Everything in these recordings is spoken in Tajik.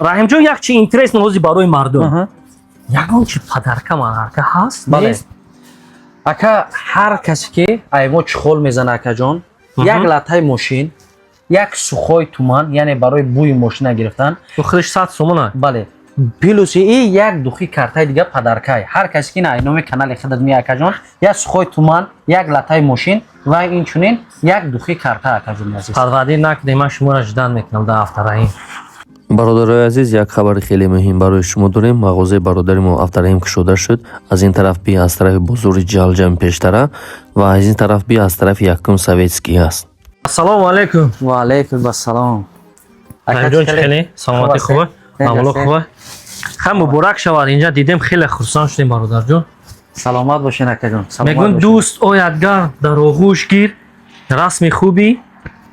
Раҳимҷон, як чи интересно ҳози барои мардум. Ягон чи подарка манарка ҳаст? Бале. Нест? Ака, ҳар касе ки ай мо чехол мезана, акаҷон, як латаи мошин, як сухой туман, яъне барои бӯи мошина гирифтан. Худаш 100 сомона. Бале, плюси и як духи картаи дига подаркай. Ҳар касе ки на ай номи канали худат ми, акаҷон, як сухой туман, як латаи мошин ва инчунин як духи карта, акаҷони азиз. Парвардӣ накунед, ман шуморо ждан мекунам дар Автораҳим. Бародарои азиз, як хабари хеле муҳим барои шумо дорем. Мағозаи бародари мо Автораҳим кушода шуд. Аз ин тараф би аз тарафи бозори Ҷалҷами пештара ва аз ин тараф би аз тарафи якум Советский аст. Ассалому алайкум. Ва алайкум ассалом. Раҳимҷон, чӣ хеле саломатӣ, хуба, амало хуба? Ха, муборак шавад. Инҷа дидем, хеле хурсанд шудем, бародарҷон. Саломат бошен, акаҷон, саломат Мегӯн, бошен. дӯст ояд гар дар оғӯш гир, расми хуби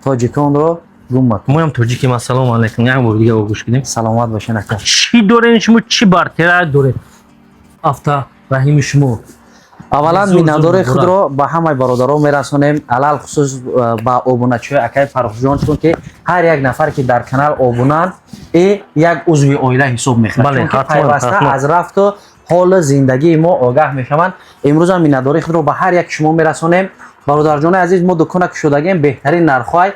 тоҷиконро гум макун. Моям тоҷиким. Ассалому алайкум, як бор дига оғӯш гирем. Саломат бошен, ака. Чӣ дорем шумо, чӣ бартера доред Авта Раҳими шумо? Аввалан Зур, зур, миннатдории муборак. худро ба ҳамаи бародарон мерасонем, алалхусус ба обуначиҳои акаи Фаррухҷон, чунки ҳар як нафаре ки дар канал обунанд и як узви оила ҳисоб мехӯрад, чунки пайваста аз рафту ҳоли зиндагии мо огаҳ мешаванд. Имрӯзам миннатдории худро ба ҳар як шумо мерасонем. Бародарҷони азиз, мо дукона кушодагем, беҳтарин нархҳои.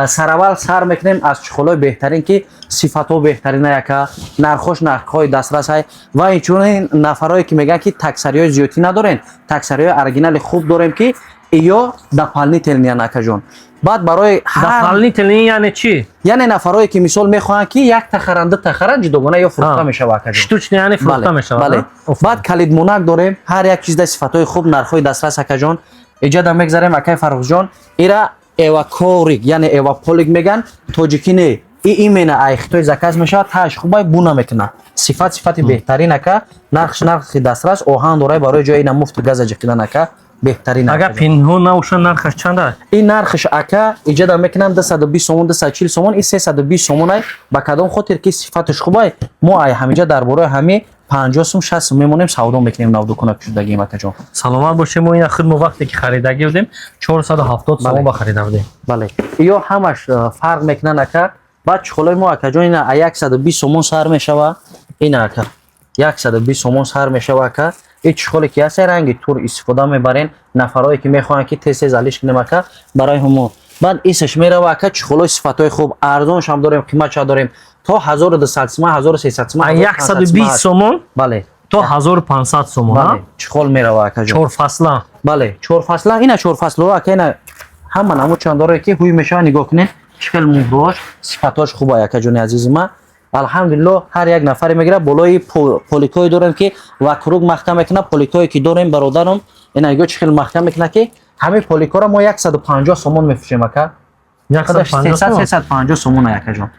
Сараввал сар мекунем аз чехолҳои беҳтарин, ки сифатҳо беҳтарина, яка нархош нархҳои дастрасай. Ва инчунин нафарое ки мегӯянд, ки таксариҳои зиёдтӣ надорем, таксариҳои оригинали хуб дорем, ки ё дополнительный, акаҷон. Баъд барои ҳар Дополнительный яъне чӣ? Яъне нафарое ки мисол мехоҳанд, ки як тахаранд, ду тахаранд, ҷудогона ё фурӯхта мешава, акаҷон. Штучный, яъне фурӯхта мешавад? Бале. Баъд калидмонак дорем, ҳар як чизда сифатҳои хуб, нархҳои дастрас, акаҷон. Иҷада мегзарем, акаи Фаррухҷон. Ира эвакорик, яъне эваполик меган, тоҷикӣ не, и именно ай Хитой заказ мешавад, тааш хубай, бу намекунад. Сифат, сифати беҳтарин, ака, нархш нархи дастрас, оҳан дорай, барои ҷои ина муфту газа ҷиқидан, ака, беҳтарин. Агар Акаҷон. пинҳон набошад, нархаш чанд аст? Ин нархш, ака, иҷада мекунам 220 сомон, 240 сомон, и 320 сомонай. Ба кадом хотир ки сифаташ хубай, мо ай ҳамиҷа дар бораи ҳами 50 сум, 60 сум мемонем, савдо мекунем, навдукона кушодагием, акаҷон. Саломат бошем. Мо ина худ мо вақте ки харидагӣ будем, 470 сомон ба харида будем. Бале, ё ҳамаш фарқ мекунанд, ака. Баъд чехолои мо, акаҷон, ина а 120 сомон сар мешава. Ина, ака, 120 сомон сар мешава, ака. И чехоле ки ҳаст, ранги тур истифода мебарен, нафарое ки мехоҳанд, ки тез тез алиш кунем, ака, барои ҳамо. Баъд исаш мерава, ака, чехолои сифатҳои хуб, арзоншам дорем, қиматша дорем, то 1200 сима, 1300 сима. А 120 сомон Бале. то 1500 сомон? Бале, чехол мерава, акаҷон. Чор фасла? Бале, чорфасла. Ина чорфаслао, ака, ина ҳама намуд чанд дорое ки ҳуй мешава. Нигоҳ кунед, чӣ хел муҳрош, сифатҳош хуба, акаҷони азизи ман. Алҳамдулилло, ҳар як нафаре мегирад. Болои поликое дорем, ки вокруг маҳкам мекунад. Поликое ки дорем, бародарам, ина нигоҳ, чӣ хел маҳкам мекунад, ки ҳамин поликора мо 150 сомон мефурӯшем, ака. 150 сомон? 350 сомон, акаҷон.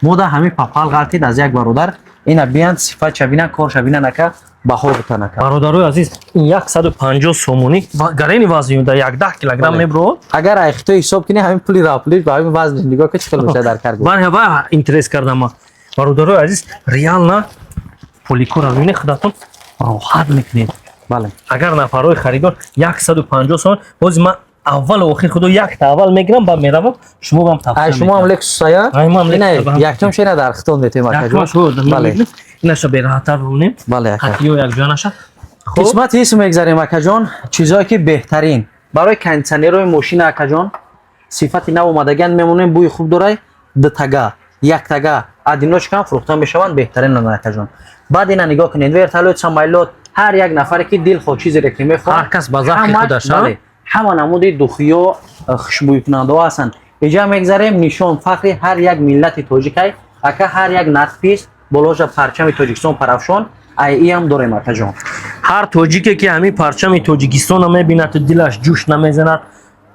Мо да ҳамин попал ғалтид аз як бародар. Ина биянд, сифатша бинанд, корша бинанд, ака, баҳо бутан, ака. Бародарои азиз, ин 150 сомонӣ гарени вазни да 10 килограмм мебурод. Агар ай Хитой ҳисоб кунӣ, ҳамин пули раплиш ба ҳамин вазн нигоҳ ки чӣ хел мешавад дар карго. Ман ва интерес кардам. Ма, бародарои азиз, реально поликора бибинед, худатон роҳат мекунед. Бале. Агар нафарҳои харидор, 150 сомон. Бози ман аввалу охир худо якта аввал мегирам, баъд меравам, шумо бам Ай тавсия шумо ҳам мекунам. Лексусая? Ай, мо ҳам Ина Lexus, ба. якчум шена дар хитон метем, акаҷон. Бале. Инаша бераҳаттар бимонем. Бале, ака. Хатиё якҷоя наша. Хуб. Қисмати исм мегзарем, акаҷон. Чизое ки беҳтарин барои кондитсионерҳои мошина, акаҷон, сифати нав омадагиан мемонем, бӯи хуб дорай, дутага, яктага, одиночка ҳам фурӯхта мешаванд, беҳтарин, акаҷон. Баъд ина нигоҳ кунед, вертолёт, самолёт, ҳар як нафаре ки дилхоҳ чизере ки мехоҳад. Ҳар кас ба завқи худаш, а? Бале, ҳама намуди духиё, хушбӯйкунандаҳо ҳастанд. Иҷа мегзарем, нишон фахри ҳар як миллати тоҷикай, ака, ҳар як надпись боложа парчами Тоҷикистон парафшон, ай иам дорем, акаҷон. Ҳар тоҷике ки ҳамин парчами Тоҷикистонро мебинаду дилаш ҷӯш намезанад,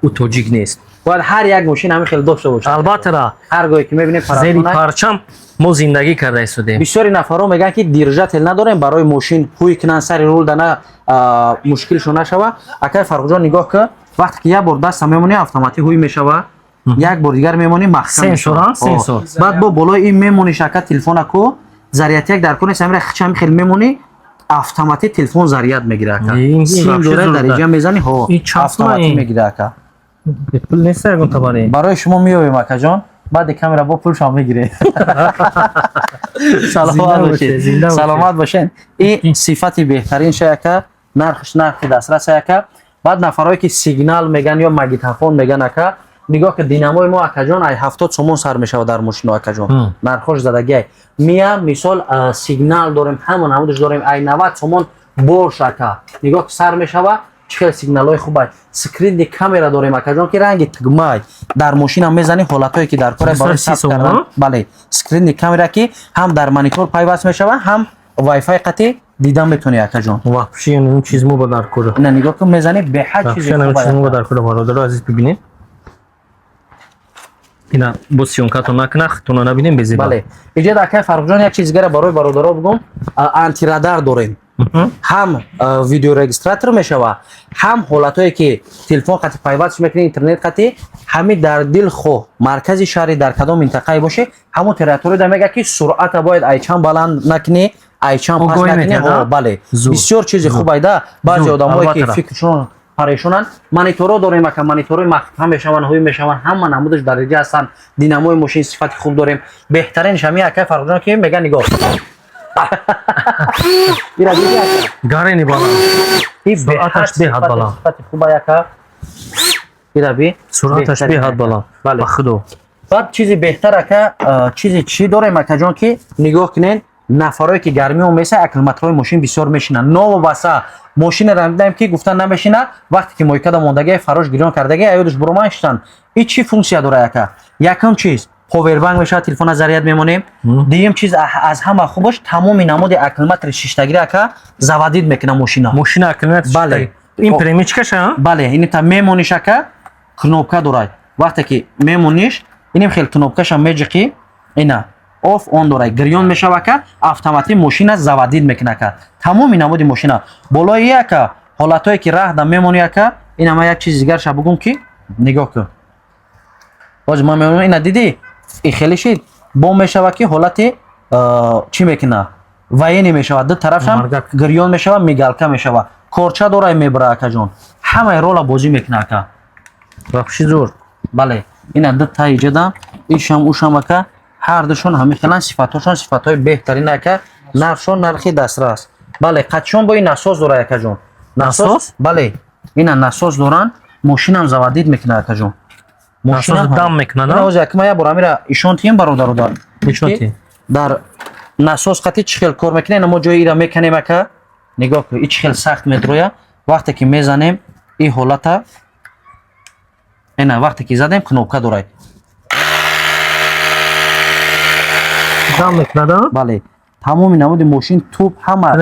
ӯ тоҷик нест. Бояд ҳар як мошин ҳамин хел дошта бошад. Албатта. Ҳар гоҳе ки мебинем Зери парафшонай. парчам мо зиндагӣ карда истодем. Бисёри нафарҳо мегӯянд, ки держатель надорем, барои мошин ҳуй кунанд, сари рул дана мушкилшон нашава. Акай Фаррухҷон, нигоҳ ки, вақте ки як бор даста мемонӣ, автоматӣ ҳуй мешава, як бор дигар мемонӣ, маҳкам Сенсор, мешава. а? Сенсор. О. Баъд бо болои ин мемониш, ака, телефона ку зарядяк дар кор нест, ҳамира хичами хел мемонӣ, автоматӣ телефон заряд мегира, ака. Ин Сим вообще дорад, дар зур. иҷа мезанӣ, ҳо, Ин чанд автоматӣ ин? мегира, ака. Пул нест ягон табаре. Барои шумо меёбем, акаҷон. Баъди камера бо пулшам мегирем. Саломат бошед, саломат бошед. И сифати беҳтарин шаяка, нархш нархи дастрас яка. Баъд нафарое ки сигнал меган ё магнитофон меган, ака, нигоҳ ки, динамои мо, акаҷон, ай 70 сомон сар мешавад дар мошино, акаҷон, нархош задагиай. Мия мисол сигнал дорем, ҳамон ҳамудаш дорем, ай 90 сомон бош, ака, нигоҳ ки сар мешава, чӣ хел сигналҳои хубай. Скрытый камера дорем, акаҷон, ки ранги тугмай дар мошина мезанӣ, ҳолатҳое ки дар кора барои сабт кардан. Бале, скрытый камера, ки ҳам дар монитор пайваст мешава, ҳам вайфай қати дида метавонӣ, акаҷон. Вообще ин чиз мо ба дар кора. Ина нигоҳ кун, мезанӣ, беҳад чизи хуб чиз мо ба дар кора, бародаро азиз, бибинед. Ина бо съёмкато накунах, туна набинем, безеба. Бале, иҷа акай Фаррухҷон, як чиз дигара барои бародаро бигӯм: антирадар дорем, ҳам видеорегистратор мешава, ҳам ҳолатҳое ки телефон қати пайваст мекунӣ, интернет қати, ҳами дар дилхоҳ маркази шаҳри, дар кадом минтақае боше, ҳамон территорияда мега, ки суръата бояд айчан баланд накунӣ, айчан паст накунӣ. Бале, бисёр чизи хуб айда. Баъзе одамое ки фикршон парешонанд. Мониторо дорем, ака, мониторҳои махфӣ мешаванд, ҳои мешаванд, ҳама намудаш дараҷа ҳастанд. Динамои мошин сифати хуб дорем. Беҳтаринш ҳами, акай Фаррухҷон, ки мега, нигоҳ. Ира диди, ака? Гарени баланд. Суръаташ беҳад баланд. Сифати хуба, яка. Ира би. Суръаташ беҳад баланд. Бале. Ба худо. Баъд чизи беҳтар, ака, чизи чӣ дорем, акаҷон, ки нигоҳ кунед, нафарое ки гармио меса, аккумуляторҳои мошин бисёр мешинанд. Новобаста мошинеро дидаем, ки гуфта намешинад, вақте ки мойкада мондагӣ, фарош гирён кардагӣ, аёдаш буроман шитанд. И чӣ функсия дора, ака? Якум чиз, повербанк мешавад, телефона заряд мемонем. Дуюм чиз, аз ҳама хубаш, тамоми намуди аккумулятори шиштагиро, ака, заводить мекунад мошина. Мошина аккумулятор. Бале. Ин перемычкаша? Бале, ин та мемониш, ака, кнопка дорад. Вақте ки мемониш, инем хел кнопкаша меҷиқӣ, ина off on дорад, гирён мешава, ака, автоматик мошина заводить мекунад, ака, тамоми намуди мошина. Болои, ака, ҳолатҳое ки раҳда мемонӣ, ака, ина ман як чизи дигарша бугум, ки нигоҳ кун, ҳозир ман мемонам, ина дидӣ, и хеле шид бо мешава, ки ҳолати чӣ мекуна, военный мешава, ду тарафшам гирён мешава, мигалка мешава, корча дорай, мебара, акаҷон, ҳамаи рола бозӣ мекуна, ака. Вообще зур. Бале, ина ду та иҷада, ишам, ушам, ака, ҳардушон ҳамин хелан, сифатҳошон сифатҳои беҳтарин, ака, нархшон нархи дастрас. Бале, қатшон бо ин насос дора, акаҷон. Насос? Бале, ина насос доранд, мошинам заводить мекунад, акаҷон. Насос дам мекунад? Ҳозир якма як бор амира ишон тием, бародаро, дар Ишон тием. Дар насос қати чӣ хел кор мекунад. Ина мо ҷои ира меканем, ака, нигоҳ кун, и чӣ хел сахт медроя. Вақте ки мезанем, и ҳолата, ина вақте ки задем, кнопка дорад. Дам мекунад? Бале, тамоми намуди мошин, туп, ҳама.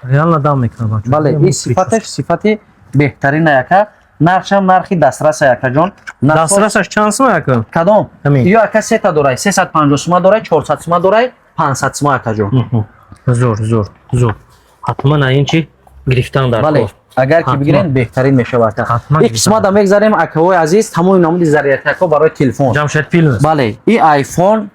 Реально дам мекунад. Бале, и сифаташ сифати беҳтарина, яка, нархшам нархи дастраса, якаҷон. Дастрасаш чанд сума, яка? Кадом ё, ака? Сета дорай: 350 сума дорай, 400 сума дорай, 500 сума, акаҷон. Зур, зур, зур, ҳатман ин чи гирифтан дар. Бале, агар ки бигирен, беҳтарин мешавад. И қисмата мегзарем, акаҳои азиз, тамоми намуди зарядкаҳо барои телефон. Ҷамшед филм. Бале, и айфон,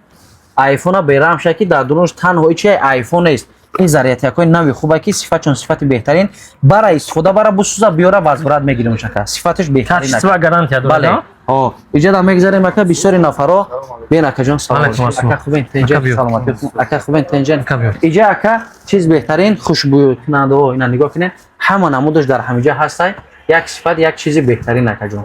айфона бераҳм шад, ки дар дунаш танҳо чи айфон нест. Ин зарядкаҳои нави хуба, ки сифатшон сифати беҳтарин, бара истифода бара, бусуза, биёра, возврат мегирем, ака, сифаташ беҳтарин. Качество гарантия дорад. Бале, иҷада мегзарем, ака, бисёри нафаро бен, акаҷон, салом, ака, хубен, тенҷа, саломатӣ, ака, хубен, тенҷа. Иҷа, ака, чиз беҳтарин, хушбӯйкунандаҳо, ина нигоҳ кунед, ҳама намудаш дар ҳамиҷа ҳастай, як сифат, як чизи беҳтарин, акаҷон.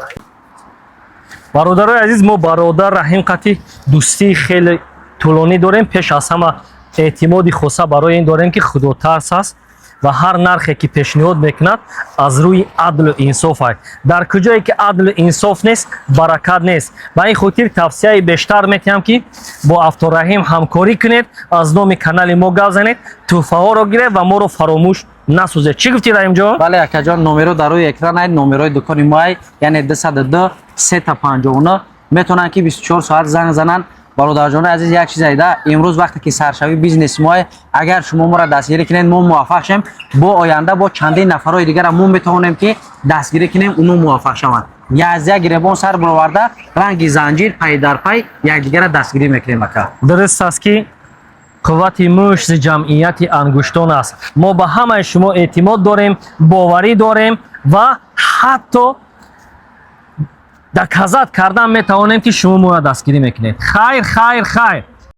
Бародарои азиз, мо бародар Раҳим қати дӯстии хеле тӯлонӣ дорем. Пеш аз ҳама эътимоди хоса барои ин дорем, ки худотарс аст ва ҳар нархе ки пешниҳод мекунад, аз рӯи адлу инсоф аст. Дар куҷое ки адлу инсоф нест, баракат нест. Ба ин хотир тавсияи бештар метиҳам, ки бо Автораҳим ҳамкорӣ кунед, аз номи канали мо гап занед, тӯҳфаҳоро гиред ва моро фаромӯш насозед. Чӣ гуфтӣ, Раҳимҷон? Бале, акаҷон, номеро дар рӯи экран ай, номерои дукони мо ай, яъне 202 359. Метавонанд, ки 24 соат занг зананд. Бародарҷони азиз, як чиз айда: имрӯз вақте ки саршавӣ бизнеси мо, агар шумо моро дастгирӣ кунед, мо муваффақ шавем, бо оянда бо чандин нафарҳои дигара мо метавонем, ки дастгирӣ кунем, уно муваффақ шаванд. Яз як гиребон сар бароварда, ранги занҷир, пай дар пай якдигара дастгирӣ мекунем, ака. Дуруст аст, ки қуввати муш зи ҷамъияти ангуштон аст. Мо ба ҳамаи шумо эътимод дорем, боварӣ дорем ва ҳатто Доказать кардан метавонем, ки шумо моро дастгирӣ мекунед. Хайр, хайр, хайр.